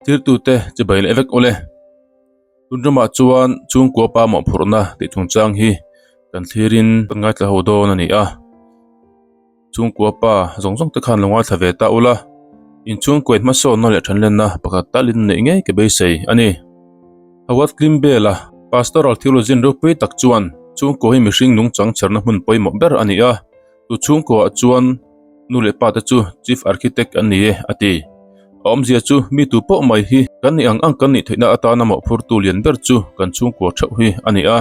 Thiltute chibai leh vek awle. Tun ramah chuan chhungkua pa mawhphurhna tih chungchang hi kan thlirin kan ngaithla ho dawn a ni a. Chhungkua pa zawng zawng te khan lo ngaithla ve ta ula, inchhungkuain hmasawnna leh thanlenna pakhat talin neih ngei ka beisei a ni. Howard Klimbela, Pastoral Theologian ropui tak chuan chhungkua hi mihring nungchang chherna hmun pawimawh ber a ni a. Chu chhungkuaah chuan nu leh pa te chu Chief Architect an ni e, a ti. A awmzia chu mi tu pawh mai hi kan nih ang ang kan nih theihna atana mawhphurtu lian ber chu kan chhungkua theuh hi a ni a.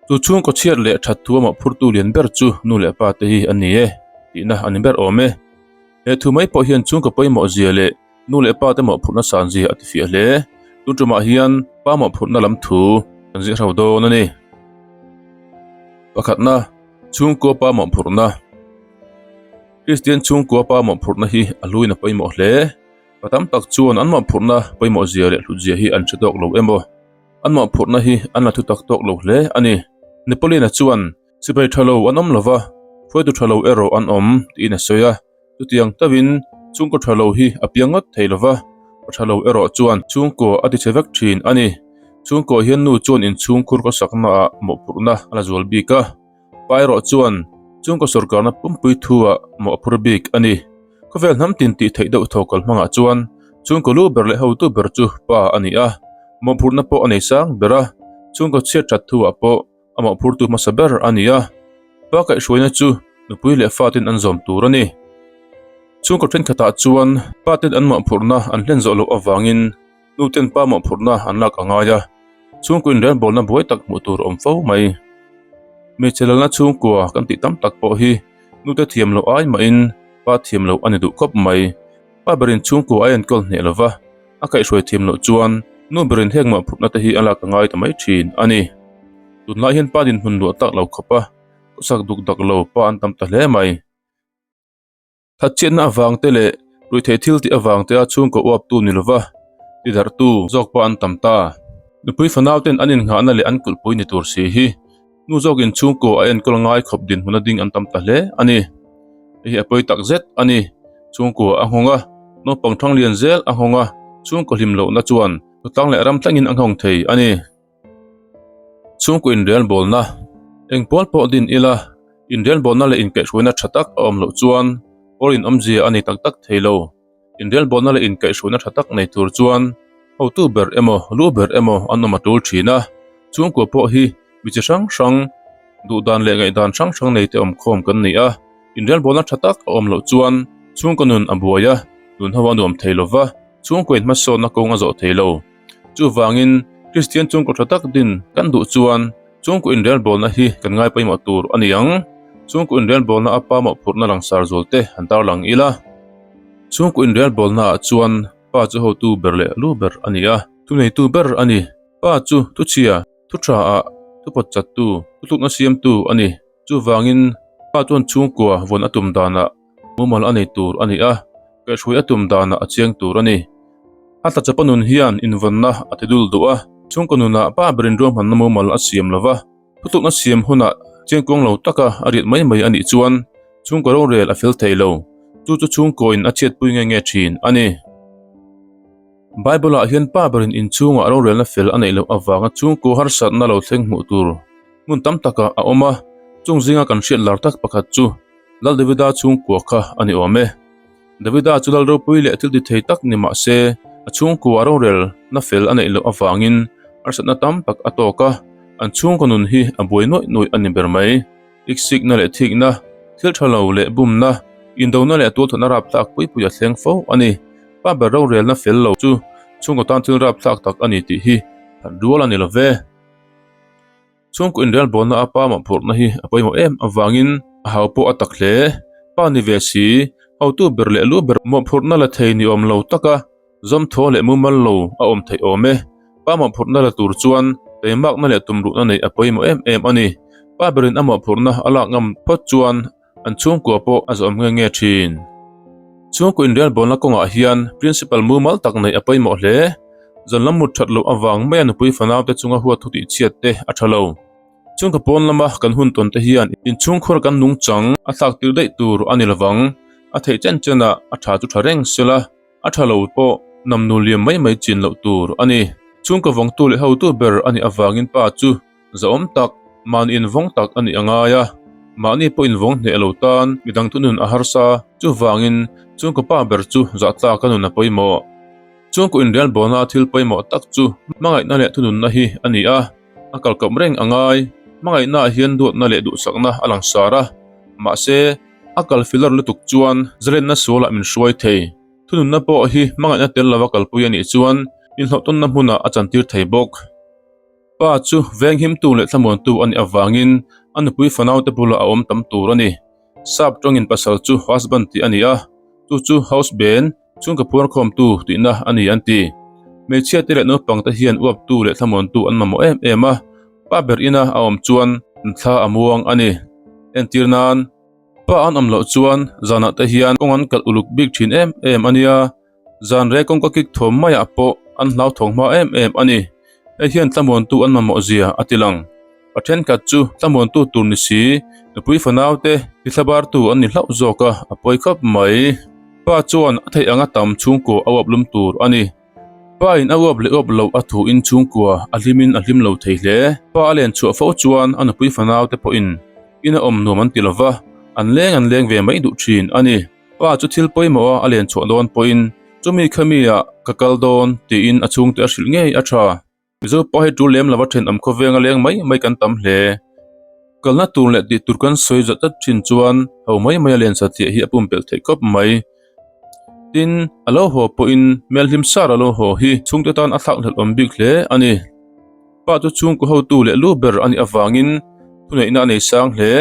Chu chhungkaw chhiat leh that thua mawhphurtu lian ber chu nu leh pa te hi an ni e, tihna a ni ber awm e. He thu mai pawh hian chhungkaw pawimawh zia leh nu leh pa te mawhphurhna san zia a tifiah hle. Tun tumah hian pa mawhphurhna lam thu kan zir ho dawn a ni. Pakhatna. Chhungkua pa mawhphurhna Kristian chhungkua pa mawhphurhna hi a hluin a pawimawh hle. Pa tam tak chuan an mawhphurhna pawimawh zia leh hlut zia hi an hre tawk lo emaw, an mawhphurhna hi an la thu tak tawk lo hle a ni. Napoleon-a chuan, Sipai tha lo an awm lo va, hruaitu tha lo erawh an awm, tiin a sawi a. Chutiang tawin chhungkaw tha lo hi a piang ngawt thei lo va, pa tha lo erawh chuan chhungkaw a ti chhe vek thin a ni. Chhungkaw hian nu chuan inchhungkhur khawsakna ah mawhphurhna a la zual bik a, pa erawh chuan chhungkaw sawrkarna pumpui thu ah mawh a phur bik a ni. Khawvel hnam tin tih theih deuh thaw kal hmangah chuan chhungkaw lu ber leh hotu ber chu pa a ni a, mawhphurhna pawh a nei sang ber a, chhungkaw chhiat that thu ah pawh a mawhphurtu hmasa ber a ni a, pa kaihhruaina chu nupui leh fatin an zawm tur a ni. Chhungkaw thenkhatah chuan paten an mawhphurhna an hlen zawh loh avangin nuten pa mawhphurhna an lak a ngai a, chhungkaw inrelbawlna buai tak hmuh tur a awm fo mai. Hmeichhe lalna chhungkua kan tih tam tak pawh hi nute thiam loh ai mahin pa thiam loh a ni duh khawp mai. Pa berin chhungkua a enkawl hneh lova, a kaihhruai thiam loh chuan nu berin heng mawhphurhna te hi a lak a ngai ta mai thin a ni. Tunlai hian pa dinhmun luah tak lo khawp a, khawsak duk dak lo pa an tam ta hle mai. Thatchhiatna avang te leh ruihtheih thil tih avang te a chhungkaw uap tu ni lova tidarhtu zawk pawh an tam ta. Nupui fanau ten an innghahna leh an kulhpui ni tur si hi nu zawkin chhungkaw a enkawl ngai khawp dinhmun a ding an tam ta hle a ni. Hei hi a pawi tak zet a ni. Chhungkaw a nghawng a, naupang thang lian zel a nghawng a, chhungkaw hlim lohna chuan khawtlang leh ram tlangin a nghawng thei a ni. Chhungkaw inrelbawlna eng pawl pawh din ila, inrelbawlna leh inkaihhruaina tha tak a awm loh chuan pawl inawmzia a ni tak tak thei lo. Inrelbawlna leh inkaihhruaina tha tak nei tur chuan hotu ber emaw, lu ber emaw an awm a tul thin a. Chhungkua pawh hi mi chi hrang hrang, duhdan leh ngaihdan hrang hrang nei te awmkhawm kan ni a. Inrelbawlna tha tak a awm loh chuan chhungkaw nun a buai a, nun ho a nuam thei lo va, chhungkaw inhmasawnna kawng a zawh thei lo. Chuvangin, Kristian chhungkaw tha tak din kan duh chuan chhungkaw inrelbawlna hi kan ngai pawimawh tur a ni ang. Chhungkaw inrelbawlna a pa mawhphurhna langsar zual te han tarlang ila. Chhungkaw inrelbawlna ah chuan pa chu hotu ber leh lu ber a ni a, thuneitu ber a ni. Pa chu thuchhia, thu tha ah thu pawt chattu, thu tlukna siamtu a ni. Chuvangin, pa chuan chhungkua vawn a tum danah mumal a nei tur a ni a, kaihhruai a tum danah a chiang tur a ni. A tla chawpa nun hian invawnna a ti dul duh a, chhungkaw nunah pa berin ruahmanna mumal a siam lo va, thutlukna siam hunah chiangkuang lo taka a riat mai mai a nih chuan chhungkaw rorel a fel thei lo, chu chu chhungkawin a chhiatpui nge nge thin a ni. Bible-ah hian pa berin inchhungah rorelna fel a neih loh avanga chhungkaw harsatna lo thleng hmuh tur hmun tam takah a awm a, chung zinga kan hriat lar tak pakhat chu Lal Davida chhungkua kha a ni awm e. Davida chu lal ropui leh thil ti thei tak ni mah se, a chhungkua rorel na fel a neih loh avangin harsatna tam tak a tawk a, an chhungkaw nun hi a buai nuaih nuaih a ni ber mai. Iksikna leh thikna, thil tha lo leh bumna, indona leh tualthawhna rapthlak pui pui a thleng fo a ni. Pa ber rorelna fel lo chu chhungkaw tan thil rapthlak tak a ni tih hi phat rual a ni lo ve. Chhungkaw inrelbawlna a pa mawhphurhna hi a pawimawh em avangin a hau pawh a tak hle. Pa ni ve si, hotu ber leh lu ber mawhphurhna la thei ni awm lo taka zawmthaw leh mumal lo a awm theih awm e. Pa mawhphurhna la tur chuan teimakna leh tumruhna neih a pawimawh em em a ni. Pa berin a mawhphurhna a lak ngam phawt chuan an chhungkua pawh a zawm nge nge thin. Chhungkaw inrelbawlna kawngah hian principal mumal tak neih a pawimawh hle. Zan lam mut that loh avang maia nupui fanaute chunga huat thu tih chhiat te a tha lo. Chhungkaw pawn lama kan hun tawn te hian inchhungkhur kan nungchang a thlak tir daih tur a ni lovang. A theih chen chenah a tha chu tha reng sela, a tha lo pawh namnu liam mai mai chin loh tur a ni. Chhungkaw vawngtu leh hotu ber a nih avangin pa chu zahawm tak, mahni invawng tak a nih a ngai a. Mahni pawh invawng hneh lo tan midang thunun a harsa, chuvangin chhungkaw pa ber chu zahtlak a nun a pawimawh. Chhungkaw inrialbawlna thil pawimawh tak chu hmangaihna leh thununna hi a ni a, a kalkawp reng a ngai. Hmangaihnaah hian duatna leh duhsakna a langsar a, mahse a kal filar lutuk chuan zalenna sualah min hruai thei. Thununna pawh hi hmangaihna tel lova kalpui a nih chuan inhlawhtawnna hmunah a chantir thei bawk. Pa chu venghimtu leh thlamuantu a nih avangin a nupui fanaute bulah a awm tam tur a ni. Sap tawngin pasal chu husband tih a ni a, chu chu house ben, chhungkaw phuarkhawmtu tihna a ni an ti. Hmeichhiate leh naupangte hian uaptu leh thlamuantu an mamawh em em a, pa ber ina a awm chuan an thla a muang a ni. Entir nan. Pa an awm loh chuan zanah te hian kawng an kalh uluk bik thin em em a nia, zan rei kawngka kik thawm maiah pawh an hlauthawng hma em em a ni. Hei hian tlamuantu an mamawh zia a ti lang. Pa thenkhat chu tlamuantu tur ni si, nupui fanau te ti thlabartu an ni hlauh zawk a, a pawi khawp mai. Pa chuan a theih anga tam chhungkaw a uap lum tur a ni. Pa in a uap leh uap loh a thu in chhungkua a hlim in a hlim lo thei hle. Pa a len chhuah fo chuan a nupui fanau te pawhin in a awm nuam an ti lo va, an leng an leng ve mai duh thin a ni. Pa chu thil pawimawh a a len chhuah dawn pawhin chumi khami ah ka kal dawn tiin a chhungte a hrilh ngei a tha. Mizo pa hi tul lem lova thenawm khawveng a leng mai mai kan tam hle. Kalna tur leh tih tur kan sawi zat zat thin chuan ho mai mai a len satliah hi a pumpelh theih khawp mai. Tin, a lo haw pawhin hmel hlim sar a lo haw hi chhungte tan a thlak hlelh awm bik hle a ni. Pa chu chhungkaw hotu leh lu ber a nih avangin thuneihna a nei sang hle.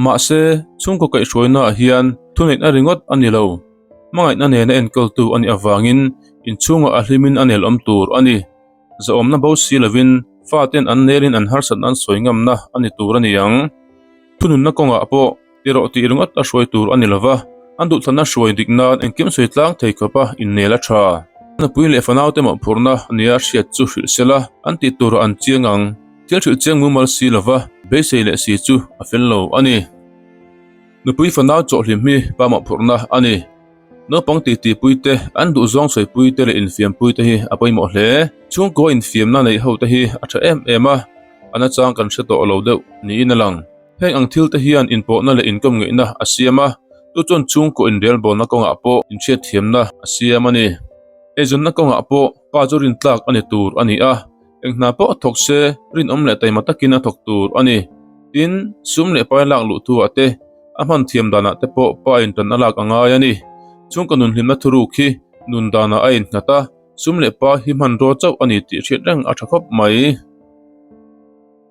Mahse, chhungkaw kaihhruainaah hian thuneihna ringawt a ni lo. Hmangaihna nena enkawltu a nih avangin inchhungah a hlimin a nel awm tur a ni. Zahawmna bo si lovin faten an nelin an harsatna an sawi ngamna a ni tur a ni ang. Thununna kawngah pawh ti rawh tih ringawt a hruai tur a ni lova, an duhthlanna hruai dik nan engkim sawi tlang thei khawpa innel a tha. Nupui leh fanaute mawhphurhna nia hriat chu hrilh sela an tih turah an chiang ang. Thil hrilh chiang mumal si lova beisei leh si chu a fel lo a ni. Nupui fanau chawhhlim hi pa mawhphurhna a ni. Naupang titipui te, an duhzawng sawipui te leh infiampui te hi a pawimawh hle. Chhungkaw infiamna neih ho te hi a tha em em a, a nachang kan hre tawh lo deuh niin a lang. Heng ang thil te hian inpawhna leh inkawm ngeihna a siam a, chu chuan chhungkaw inrelbawlna kawngah pawh inhriatthiamna a siam a ni. Eizawnna kawngah pawh pa chu rintlak a ni tur a ni a, eng hna pawh a thawk se rinawm leh taima takin a thawk tur a ni. Tin, sum leh pai lak luh thuah te, A hman thiam danah te pawh pa in tan a lak a ngai a ni. Chhungkaw nun hlimna thuruk hi nun danah a innghat a, sum leh pa hi hmanraw chauh a ni tih hriat reng a tha khawp mai.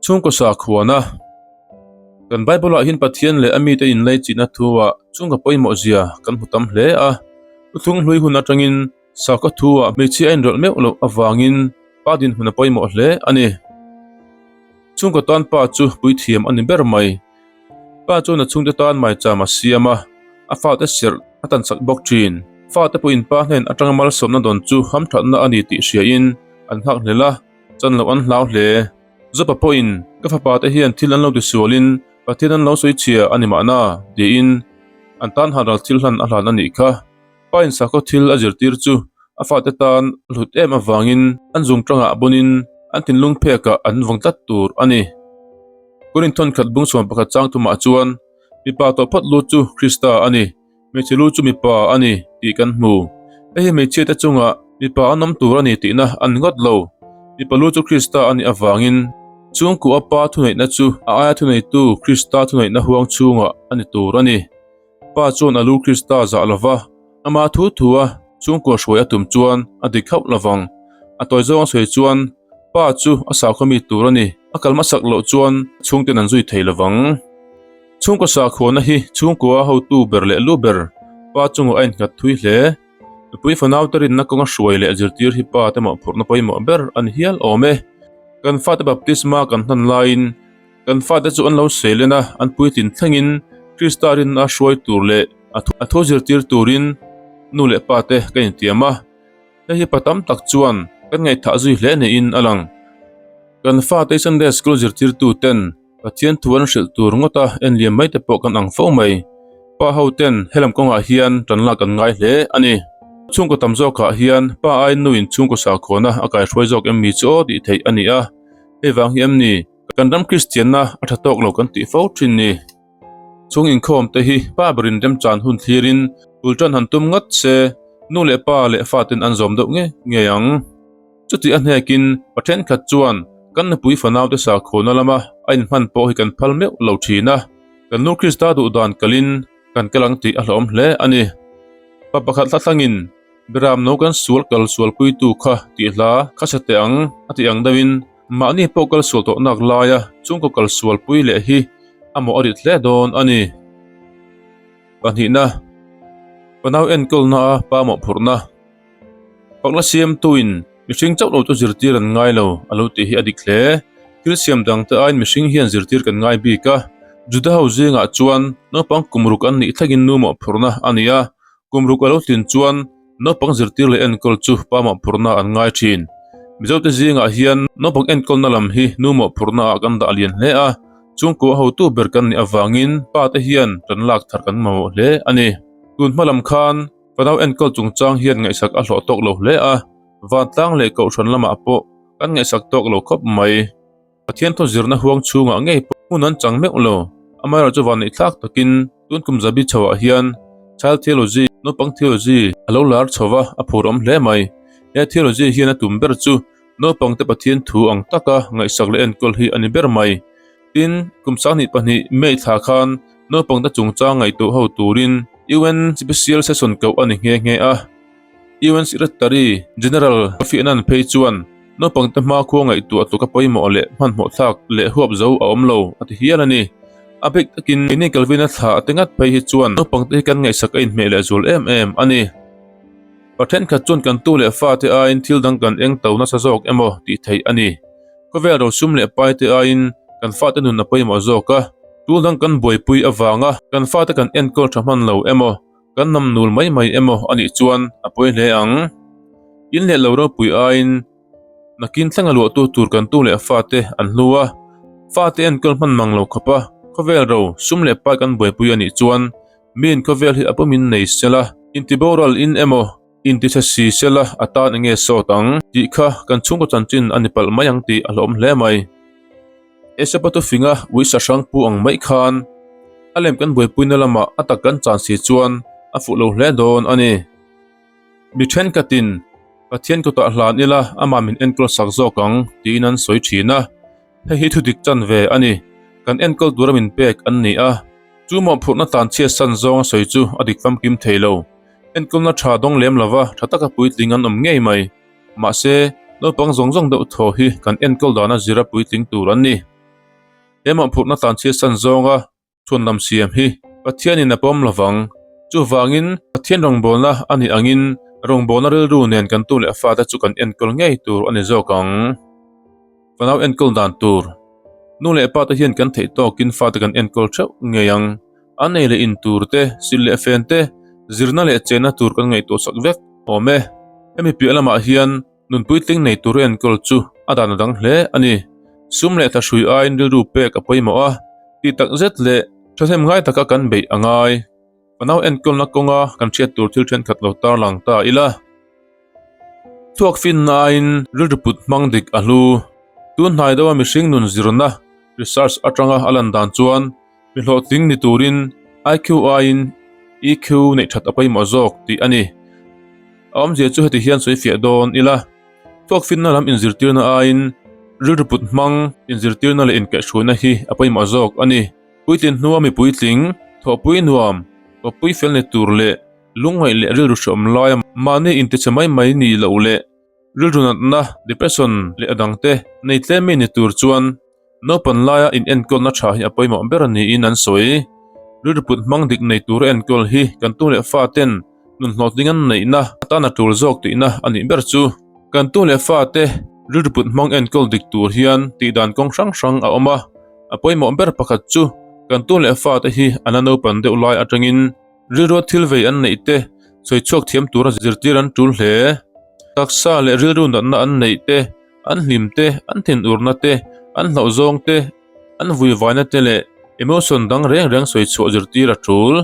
Chhungkaw sakhuana Kan Bible-ah hian Pathian leh a mite inleichihna thu-ah chhungkaw pawimawh zia kan hmu tam hle a. Thuthlung hlui hun atangin Sakhaw thu-ah hmeichhia a inrawlh meuh loh avangin pa dinhmun a pawimawh hle a ni. Chhungkaw tan pa chu puithiam a ni ber mai. Pa chuan a chhungte tan maicham a siam a, a fate serh a tansak bawk thin. Fate pawhin pa hnen atanga malsawmna dawn chu hamthatna a ni tih hriain an nghak hlel a, chan loh an hlau hle. Zopa pawhin, Ka fapa te hian thil an lo tisualin Pathian an lo sawi chhia a ni mahna, tiin an tan han ral thil hlan a hlan a nih kha. Pa in sakhaw thil a zirtir chu a fate tan a hlut em avangin an zung tangah bunin an thinlung phekah an vawng tlat tur a ni. Korin thawnkhat bungchhuan pakhat chang thumah chuan mipa tawh phawt lu chu Krista a ni, hmeichhe lu chu mipa a ni tih kan hmu. Hei hi hmeichhiate chungah mipa an awm tur a ni tihna a ni ngawt lo. Mipa lu chu Krista a nih avangin chhungkua pa thuneihna chu a aia thuneitu Krista thuneihna huang chhungah a ni tur a ni. Pa chuan a lu Krista zah lova, ama thu thu a chhungkua hruai a tum chuan a dik hauh lovang. A tawi zawng a sawi chuan pa chu a sakhaw mi tur a ni, a kal hmasak loh chuan chhungten an zui thei lovang. Chhungkaw sakhuana hi chhungkua hotu ber leh lu ber pa chungah a innghat thui hle. Nupui fanaute rinna kawnga hruai leh zirtir hi pa te mawhphurhna pawimawh ber a ni hial awm e. Kan fate baptisma kan hlan laiin Kan fate chu an lo seilen a, an puitlin thlengin Krista rinna hruai tur leh a thu zirtir turin nu leh pa te ka intiam a. Hei hi pa tam tak chuan kan ngaihthah zui hle niin a lang. Kan fate Sunday School zirtirtu ten Pathian thu an hrilh tur ngawta en liam mai te pawh kan ang fo mai. Pa ho ten helam kawngah hian tan lak an ngai hle a ni. Chhungkaw tam zawkah hian pa aiin nuin chhungkaw sakhawnna a kaihruai zawk em mi chu aw tih theih a ni a, hei vang hi em ni kan ram Kristianna a tha tawk lo kan tih fo thin ni. Chhung inkhawm te hi pa berin remchan hun thlirin bul tan han tum ngat se nu leh pa leh faten an zawm deuh ngei ngei ang. Chutih a hnekin pa thenkhat chuan kan nupui fanaute sakhawnna lama a inhman pawh hi kan phal meuh lo thin a, kan nu Krista duh dan kalin kan kal ang tih a hlauhawm hle a ni. Pa pakhat hla thlangin Beram no kan sual kal sualpuitu kha tih hla kha sa teh ang a tih ang deuhin mahni pawh kal sual tawh nak laia chungkaw kal sualpui leh hi a mawh a rit hle dawn a ni. Pahnihna, Fanau enkawlna a pa mawhphurhna. Pakna siamtuin mihring chauh lo chu zirtir an ngai lo a lo tih hi a dik hle. Thil siam dangte aiin mihring hian zirtir kan ngai bik a. Juda ho zingah chuan naupang kum ruk an nih thlengin nu mawhphurhna a ni a, kum ruk a lo tlin chuan naupang zirtir leh enkawl chu pa mawhphurhna an ngai thin. Mizote zingah hian naupang enkawlna lam hi nu mawhphurhna ah kan dah lian hle a, chungkua hotu ber kan nih avangin pa te hian tan lak thar kan mamawh hle a ni. Tun hma lam khan Fanau enkawl chungchang hian ngaihsak a hlawh tawk lo hle a, vantlang leh kohhran lamah pawh kan ngaihsak tawk lo khawp mai. Pathian thaw zirna huang chhungah ngei pawh hmun an chang meuh lo. Amaherawhchu vanneih thlak takin tun kum zabi chhoah hian Child Theology, Naupang Theology, a lo lar chho va, a phur awm hle mai. He theology hian a tum ber chu naupangte Pathian thu ang taka ngaihsak leh enkawl hi a ni ber mai. Tin, kum 22 May thla khan naupangte chungchang ngaihtuah ho turin UN Special Session koh a ni nghe nghe a. UN Secretary General Kofi Annan phei chuan naupangte hmakhua ngaihtuah tluka pawimawh leh hmanhmawh thlak leh huap zo a awm lo a ti hial a ni. A bik takin keini Calvin-a thla a ti ngat phei hi chuan naupangte hi kan ngaihsak a inhmeh leh zual em em a ni. Pa thenkhat chuan kan tu leh fate aiin thil dang kan eng to nasa zawk emaw tih theih a ni. Khawvel rosum leh paite aiin kan fate nun a pawimawh zawk a, tul dang kan buaipui avanga kan fate kan enkawl tha hman lo emaw, kan nam nul mai mai emaw a nih chuan a pawi hle ang. In leh lo ropui aiin nakin thlenga luahtu tur kan tu leh fate an hlu a, fate enkawl hman mang lo khawp a, khawvel ro sum leh pai kan buaipui a nih chuan miin khawvel hi a pumin nei sela, intiboral in emaw, Intichhe si sela a tan enge sawt ang tih kha kan chhungkaw chanchin a ni palh mai ang tih a hlawm hle mai. Esapa tufinga uisa hrang pu ang mai khan a lem kan buaipuina lamah a tak kan chan si chuan a fuh lo hle dawn a ni. Mi thenkhatin Pathian kutah hlan ila amah min enkawl sak zawk ang tiin an sawi thin a. Hei hi thudik chan ve a ni. Kan enkawl tura min pek an ni a, chu mawhphurhna tlanchhiat san zawnga sawi chu a dik famkim thei lo. Enkawlna tha dawng lem lova tha taka puitling an awm ngei mai. Mahse, naupang zawng zawng deuh thaw hi kan enkawl dana zira puitling tur an ni. He mawhphurhna tlanchhiat san zawnga chhuanlam siam hi Pathianin a pawm lovang. Chuvangin, Pathian rawngbawlna a nih angin rawngbawlna rilru nen kan tu leh fate chu kan enkawl ngei tur a ni zawk ang. Fanau enkawl dan tur. Nu leh pa te hian kan theih tawkin fate kan enkawl theuh ngei ang. An ei leh in tur te, silh leh fen te, zirna leh chenna tur kan ngaihtuah chak vek awm e. Hemi piah lamah hian Nun puitling nei tur enkawl chu a dan a dang hle a ni. Sum leh thlahrui aiin rilru pek a pawimawh a, tih tak zet leh thahnem ngai taka kan beih a ngai. Fanau enkawlna kawnga kan hriat tur thil thenkhat lo tarlang ta ila. Thluak finna aiin rilru put hmang dik a hlu. Tun hnai deuha mihring nun zirna, research, atanga a lan dan chuan Mi hlawhtling ni turin IQ aiin EQ neih that a pawimawh zawk tih a ni. A awmzia chu heti hian sawi fiah dawn ila, thluak finna lam inzirtirna aiin rilru put hmang inzirtirna leh inkaihhruaina hi a pawimawh zawk a ni. Puitlin hnua mi puitling, thawhpui nuam, kawppui fel ni tur leh lungngaih leh rilru hreawm laia mahni intichhe mai mai ni loh leh rilru natna, depression, leh a dangte nei tlem mi ni tur chuan Naupan laia inenkawlna tha hi a pawimawh ber niin an sawi. Rilru put hmang dik nei tura enkawl hi kan tu leh faten nun hlawhtling an neihna atan a tul zawk tihna a nih ber chu. Kan tu leh fate rilru put hmang enkawl dik tur hian tihdan kawng hrang hrang a awm a. A pawimawh ber pakhat chu kan tu leh fate hi an la naupan deuh lai atangin rilrua thil vei an neih te sawi chhuak thiam tura zirtir an tul hle. Taksa leh rilru natna an neih te An hlim te, an thinurna te, an hlauhzawng te, an vuivaina te leh emotion dang reng reng sawi chhuah zirtir a tul.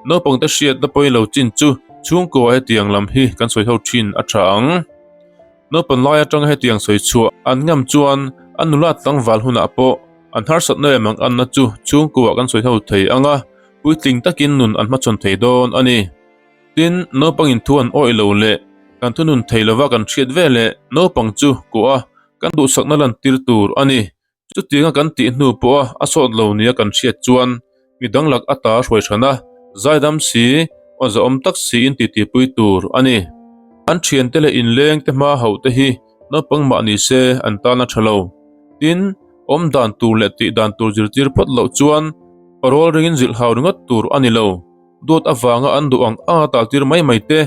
Naupangte hriatna pawi lo chin chu Chhungkua hetiang lam hi kan sawi ho thin a tha ang. Naupan lai atanga hetiang sawi chhuah an ngam chuan an nula tlangval hunah pawh an harsatna leh manganna chu chhungkua kan sawi ho thei ang a, puitling takin nun an hmachhawn thei dawn a ni. Tin, naupangin thu an awih lo leh kan thunun thei lova kan hriat ve leh naupang chu kuah a kan duhsakna lantir tur a ni. Chutianga kan tih hnu pawha a sawt lo nia kan hriat chuan mi dang lak ata hruai hran a, zaidam si, aw zahawm tak siin titipui tur a ni. An thiante leh inleng te hma hauh te hi naupang mah ni se an tan a tha lo. Tin, awm dan tur leh tih dan tur zirtir phawt loh chuan parawl ringin zilh hau ringawt tur a ni lo. Dawt avanga an duh ang anga taltir mai mai te,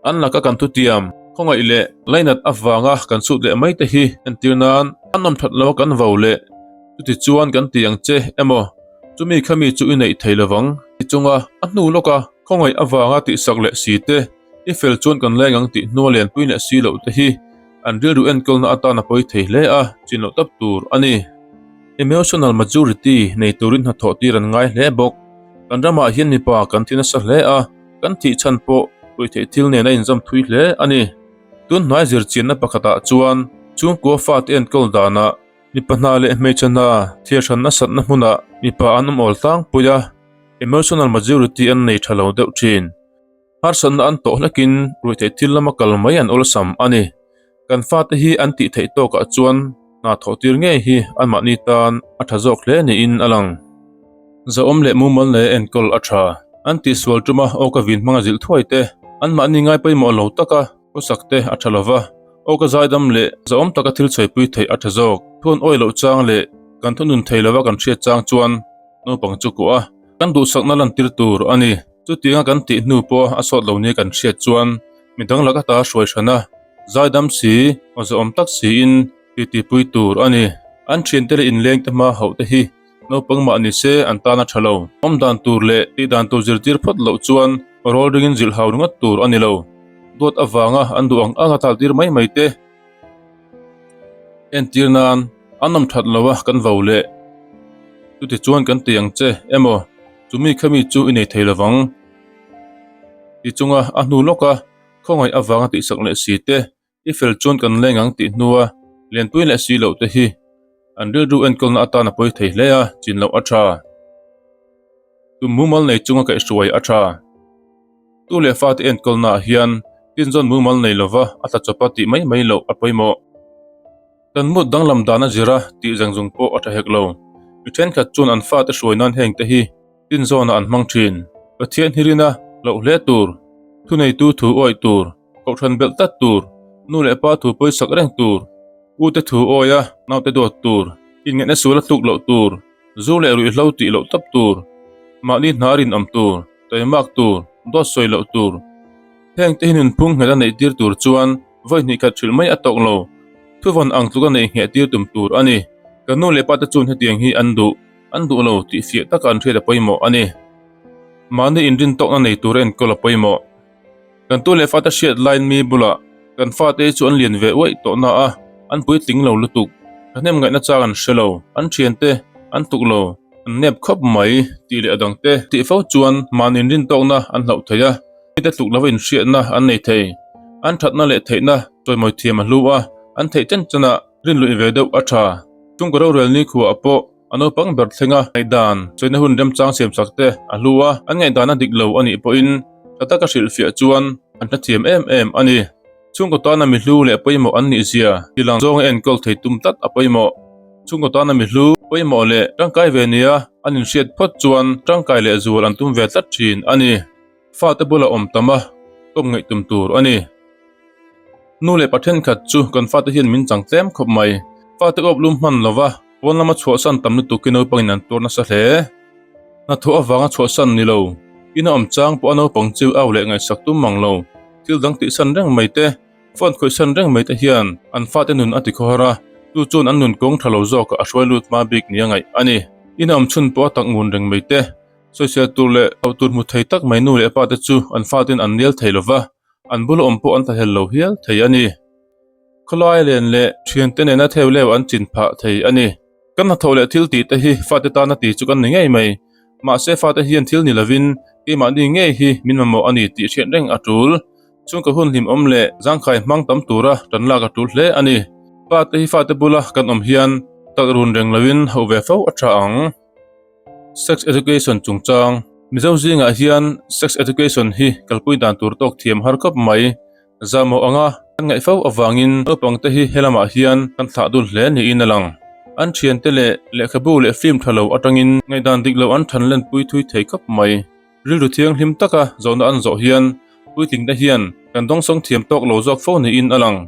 an laka kan thutiam, khawngaih leh lainat avanga kan sut leh mai te hi entir nan an awm that lo a kan vo leh chuti chuan kan ti ang che emaw chumi khami chu i neih thei lovang ti chunga a hnu lawka khawngaih avanga tihsak leh si te i fel chuan kan leng ang tih hnua lianpui leh si loh te hi an rilru enkawlna atan a pawi thei hle a chin loh tawp tur a ni. Emotional maturity nei turin hnathawh tir an ngai hle bawk. Kan ramah hian mipa kan thi nasa hle a, kan thih chhan pawh ruihtheih thil nen a inzawm thui hle a ni. Tun hnuai zirchianna pakhatah chuan chhungkua fate enkawl danah mipa hna leh hmeichhe hna thliar hran nasatna hmunah mipa an awm awl tlangpui a, emotional maturity an nei tha lo deuh thin. Harsatna an tawh hlekin ruihtheih thil lama kal mai an awlsam a ni. Kan fate hi an tih theih tawkah chuan hna thawh tir ngei hi anmahni tan a tha zawk hle niin a lang. Zahawm leh mumal leh enkawl a tha. An tihsual tuma awka vin hmanga zilh thuai te, anmahni ngai pawimawh lo taka khawsak te a tha lova, awka zaidam leh zahawm taka thil chhuaipui theih a tha zawk. Thuan awi loh chang leh kan thunun thei lova kan hriat chang chuan naupang chu kuah a, kan duhsakna lantir tur a ni. Chutianga kan tih hnu pawh a sawt lo nia kan hriat chuan mi dang lak ata hruai hran a, zaidam si, awzawm tak siin titipui tur a ni. An thiante leh inlengte hma hauh te hi naupang mah ni se an tan a tha lo. Awm dan tur leh tih dan tur zirtir phawt loh chuan rawl ringin zilh hau ringawt tur a ni lo. Duat avanga an duh ang ang a taltir mai mai te. Entir nan an awm that lo a kan vo leh chuti chuan kan ti ang che emaw chumi khami chu i nei thei lovang ti chunga a hnu lawka khawngaih avanga tihsak leh si te i fel chuan kan leng ang tih hnua lianpui leh si loh te hi an rilru enkawlna atan a pawi thei hle a chin loh a tha. Tum mumal nei chunga kaihhruai a tha. Tu leh fate enkawlnaah hian tinzawn mumal nei lova a tla chawpa tih mai mai loh a pawimawh. Kan mut danglam dan a zir a tih zeng zung pawh a tha hek lo. Mi thenkhat chuan an fate hruai nan heng te hi tinzawnah an hmang thin. Pathian hi rina loh hle tur, thuneitu thu awih tur, kohhran belh tlat tur, nu leh pa thu pawisak reng tur, ute thu awia naute duat tur, inngaihna sual a tluk loh tur, zu leh ruihhlo tih loh tawp tur, mahni hna rinawm tur, taimak tur, dawt sawi loh tur. Heng te hi nunphung nghet a neih tir tur chuan vawi hnih khat hrilh mai a tawk lo. Thuvawn ang tluk a neih ngheh tir tum tur a ni. Kan nu leh pa te chuan hetiang hi an duh, an duh lo tih fiah taka an hriat a pawimawh a ni. Mahni inrintawkna nei tur a enkawl a pawimawh. Kan tu leh fate hriat laiin mi bulah kan fate hi chu an lian ve uaih tawh na a, an puitling lo lutuk. Thahnem ngaihna chang an hre lo, an thiante an tuk lo, an nep khawp mai tih leh a dangte tih fo chuan mahni inrintawkna an hlauh thei a, mite tluk lova inhriatna an nei thei. An thatna leh theihna chawimawi thiam a hlu a, an theih chen chenah rinluih ve deuh a tha. Chungkaw rorel nikhuaah pawh A naupang ber thlenga ngaihdan chawina hun remchang siamsak te a hlu a, an ngaihdan a dik lo a nih pawhin tha taka hrilhfiah chuan an hrethiam em em a ni. Chhungkaw tana mi hlu leh pawimawh an nih zia tilang zawnga enkawl thei tum tlat a pawimawh. Chhungkaw tana mi hlu pawimawh leh tangkai ve nia an inhriat phawt chuan tangkai leh zual an tum ve tlat thin a ni. Fate bula awm tam a kawp ngaih tum tur a ni. Nu leh pa thenkhat chu kan fate hian min chang tlem khawp mai. Fate awp lum hman lova pawn lama chhuahsan tam lutuk hi naupangin an tuar nasa hle. Hnathawh avanga chhuahsan ni lo, ina awm chang pawh a naupang chu au leh ngaihsak tum mang lo. Thil dang tihsan reng mai te, phone khawihsan reng mai te hian an fate nun a ti khawhar a, chu chuan an nun kawng tha lo zawkah a hruai lut hma bik nia ngaih a ni. Ina awm chhun pawh a tak ngun reng mai te, Sawisel tur leh auh tur hmu thei tak mai nu leh pa te chu an fatin an nel thei lova, an bula awm pawh an thlahel lo hial thei a ni. Khawlai len leh thiante nena theu leu an chin phah thei a ni. Kan hnathawh leh thil tih te hi fate tana ti chu kan ni ngei mai. Mahse fate hian thil ni lovin Keimahni ngei hi min mamawh a ni tih hriat reng a tul. Chhungkaw hun hlimawm leh zangkhai hmang tam tura tan lak a tul hle a ni. Pate hi fate bula kan awm hian tak run reng loin hauh ve fo a tha ang. Sex Education chungchang, Mizo zingah hian Sex Education hi kalpui dan tur tawk thiam har khawp mai. Zahmawh anga kan ngaih fo avangin naupangte hi helamah hian kan thlah dul hle niin a lang. An thiante leh lehkhabu leh film tha lo atangin ngaihdan dik lo an than lenpui thui thei khawp mai. Rilru thianghlim taka zawhna an zawh hian puitlingte hian kan dawngsawng thiam tawk lo zawk fo niin a lang.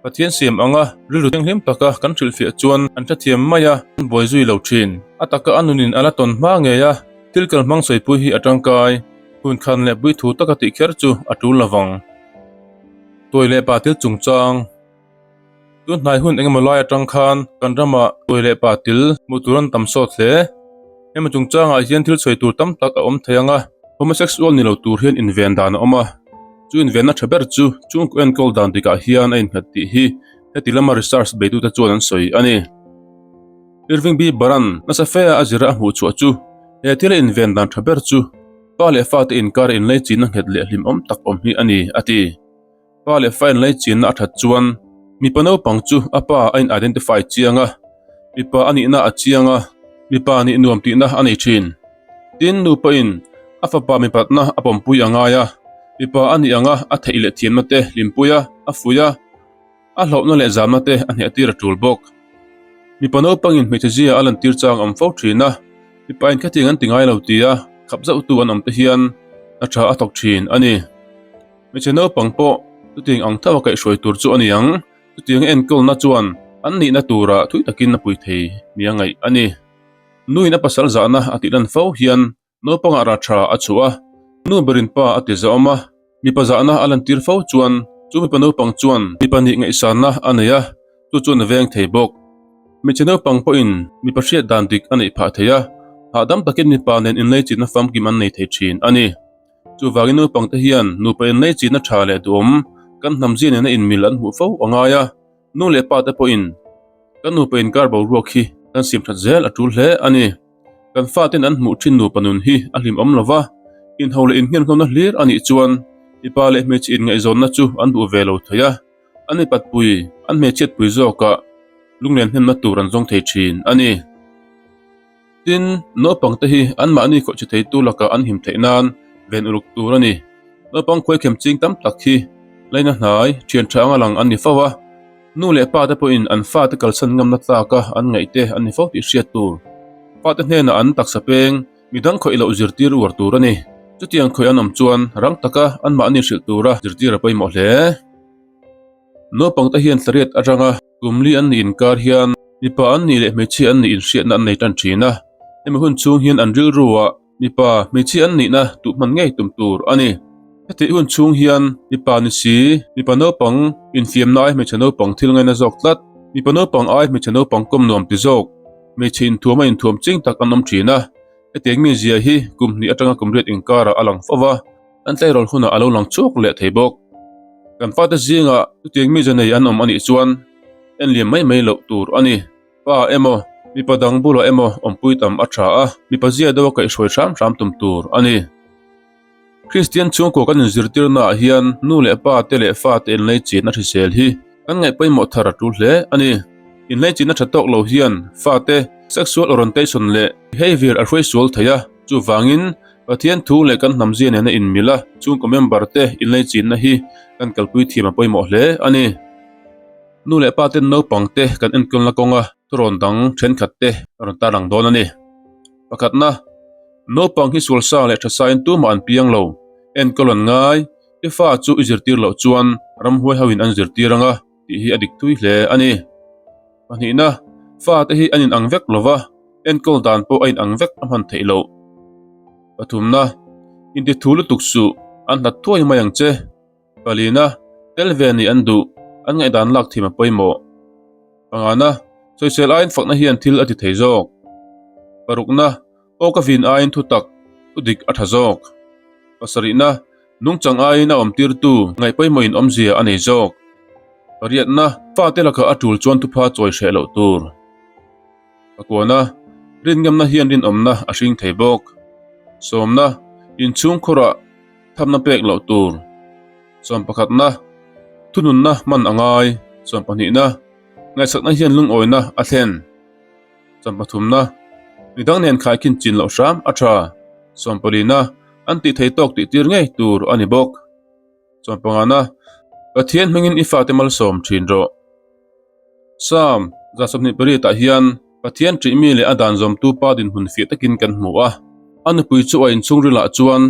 Pathian siam anga rilru thianghlim taka kan hrilhfiah chuan an hrethiam mai a, an buai zui lo thin. A taka a nunin a la tawn hma ngei a, thil kalhmang sawipui hi a tangkai. Hun khan leh pui thu taka tih kher chu a tul lovang. Tuai leh pa til chungchang. Tun hnai hun engemaw lai atang khan kan ramah tuai leh pa til hmuh tur an tam sawt hle. Hemi chungchangah hian thil sawi tur tam tak a awm thei ang a, homosexual ni lo tur hian inven dan a awm a. Chu invenna tha ber chu chungkaw enkawl dan dikah hian a innghat tih hi heti lama research beitute chuan an sawi a ni. Irving B. Baran nasa fe a zira a hmuh chhuah chu he thila inven dan tha ber chu pa leh fate inkar inlei chinna nghet leh hlimawm tak awm hi a ni, a ti. Pa leh fa inlei chinna a that chuan mipa naupang chu a pa a in identify chiang a, mipa a nihna a chiang a, mipa nih nuam tihna a nei thin. Tin, nupa in a fapa mipatna a pawmpui a ngai a, mipa a nih anga a theih leh thiamna te hlimpui a, a fuih a, A hlauhna leh zamna te a hnehtir a tul bawk. Mipa naupangin hmeichhe zia a lantir chang awm fo thin a, mipa in khatiang an ti ngai lo tia khap zauhtu an awm te hian hna tha a thawk thin a ni. Hmeichhe naupang pawh chutiang ang tho a kaihhruai tur chu a ni ang, chutiang enkawlna chuan an nihna tura thui takin a pui thei nia ngaih a ni. Nuin a pasal zahna a tih lan fo hian Naupangah rah tha a chhuah a, nu berin pa a ti zawm a, mipa zahna a lantir fo chuan chu mipa naupang chuan mipa nih ngaihsanna a nei a, chu chuan a veng thei bawk. Hmeichhe naupang pawhin mipa hriat dan dik a neih phah thei a, hahdam takin mipa nen inleichitna famkim an nei thei thin a ni. Chuvangin naupangte hian nupa inleichitna tha leh duhawm kan hnamzia nena inmil an hmuh fo a ngai a, nu leh pa te pawhin kan nupa inkar boruak hi kan siam that zel a tul hle a ni. Kan faten an hmuh thin nupa nun hi a hlimawm lo va, inho leh innghenghawna hlir a nih chuan mipa leh hmeichhe inngaihzawnna chu an duh ve lo thei a, an mipatpui, an hmeichhiatpui zawkah lunglen hnemna tur an zawng thei thin a ni. Tin, naupangte hi anmahni khawihchhe theitu lakah an him theih nan ven uluk tur a ni. Naupang khuaikhem ching tam tak hi laina hnai, thian tha anga lang an ni fo a. Nu leh pa te pawhin an fate kalsan ngamna tlaka an ngaih te an ni fo tih hriat tur. Fate hnenah an taksa peng, midang khawih loh zirtir uar tur a ni. Chutiang khawih an awm chuan rang taka anmahni hrilh tura zirtir a pawimawh hle. Naupangte hian thlariat atanga kum li an nih inkar hian mipa an nih leh hmeichhia an nih inhriatna an nei tan thin a. Hemi hun chhung hian an rilruah Mipa, hmeichhia an nihna tuh hman ngei tum tur a ni. Hetih hun chhung hian mipa ni si, mipa naupang infiamna ai hmeichhe naupang thil ngaina zawk tlat, mipa naupang ai hmeichhe naupang kawm nuam ti zawk, hmeichhe inthuam a inthuam ching tak an awm thin a. Hetiang mi zia hi kum hnih atanga kum riat inkarah a lang fo va, an tleirawl hunah a lo lang chhuak leh thei bawk. Kan fate zingah chutiang mi zanei an awm a nih chuan en liam mai mai loh tur a ni. Pa emaw, mipa dang bulah emaw awmpui tam a tha a, mipa zia deuha kaihhruai hram hram tum tur a ni. Kristian chhungkaw kan inzirtirnaah hian nu leh pa te leh fa te inleichitna hrisel hi kan ngaih pawimawh thar a tul hle a ni. Inleichitna tha tawk lo hian fate sexual orientation leh behavior a hruai sual thei a, chuvangin Pathian thu leh kan hnamzia nena inmil a chhungkaw member te inleichitna hi kan kalpui thiam a pawimawh hle a ni. Nu leh pa ten naupang te kan enkawlna kawnga thurawn dang thenkhat te a rawn tarlang dawn a ni. Pakhatna, naupang hi sual sa leh tha sain tumah an piang lo, enkawl an ngai, i fa chu i zirtir loh chuan ramhuai hoin an zirtir anga tih hi a dik thui hle a ni. Pahnihna, fa te hi an inang vek lova, enkawl dan pawh a inang vek a hman theih loh. Pathumna, intithu lutuk suh, an hlat thuai mai ang che. Palina, tel ve nih an duh, an ngaihdan lak thim a pawimawh. Pangana, sawisel aiin fakna hian thil a ti thei zawk. Parukna, aw ka vin aiin thutak, thudik a tha zawk. Pasarihna, nungchang aiin a awmtirtu ngaih pawimawhin awmzia a nei zawk. Pariatna, fate lakah a tul chuan thupha chawi hreh loh tur. A kuan a, rinngamna hian rinawmna a hring thei bawk. Sawmna, Inchhungkhurah thamna pek loh tur. Sawmpakhatna, Thununna hman a ngai. Sawmpahnihna, Ngaihsakna hian lungawina a thlen. Sawmpathumna, Midang nen khaikhin chin loh hram a tha. Sawmpalina, An tih thei tawk tih tir ngei tur a ni bawk. Sawmpangana, Pathian hmingin i fate malsawm thin rawh. Psalm 28 ah hian Pathian ṭihmi leh a dan zawmtu pa dinhmun fiah takin kan hmu a. A nupui chu a inchhungrilah chuan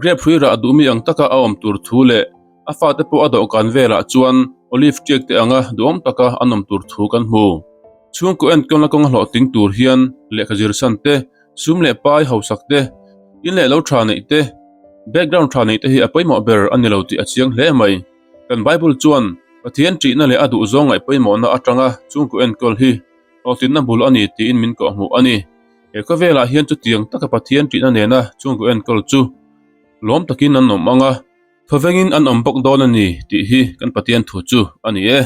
grape hrui rah duhmi ang taka a awm tur thu leh a fate pawh a dawhkan velah chuan olive ṭiak te anga duhawm taka an awm tur thu kan hmu. Chhungkaw enkawlna kawnga hlawhtling tur hian lehkha zirsan te, sum leh pai hausak te, in leh lo ṭha neih te, background ṭha neih te hi a pawimawh ber a ni lo tih a chiang hle mai. Kan Bible chuan Pathian ṭihna leh a duhzawng ngaih pawimawhna aṭanga chungkaw enkawl hi hlawhtlinna bul a ni tiin min kawhhmuh a ni. He khawvelah hian chutiang taka Pathian ṭihna nena chungkaw enkawl chu lawm takin an awm ang a, thawvengin an awm bawk dawn a ni tih hi kan Pathian thu chu a ni e.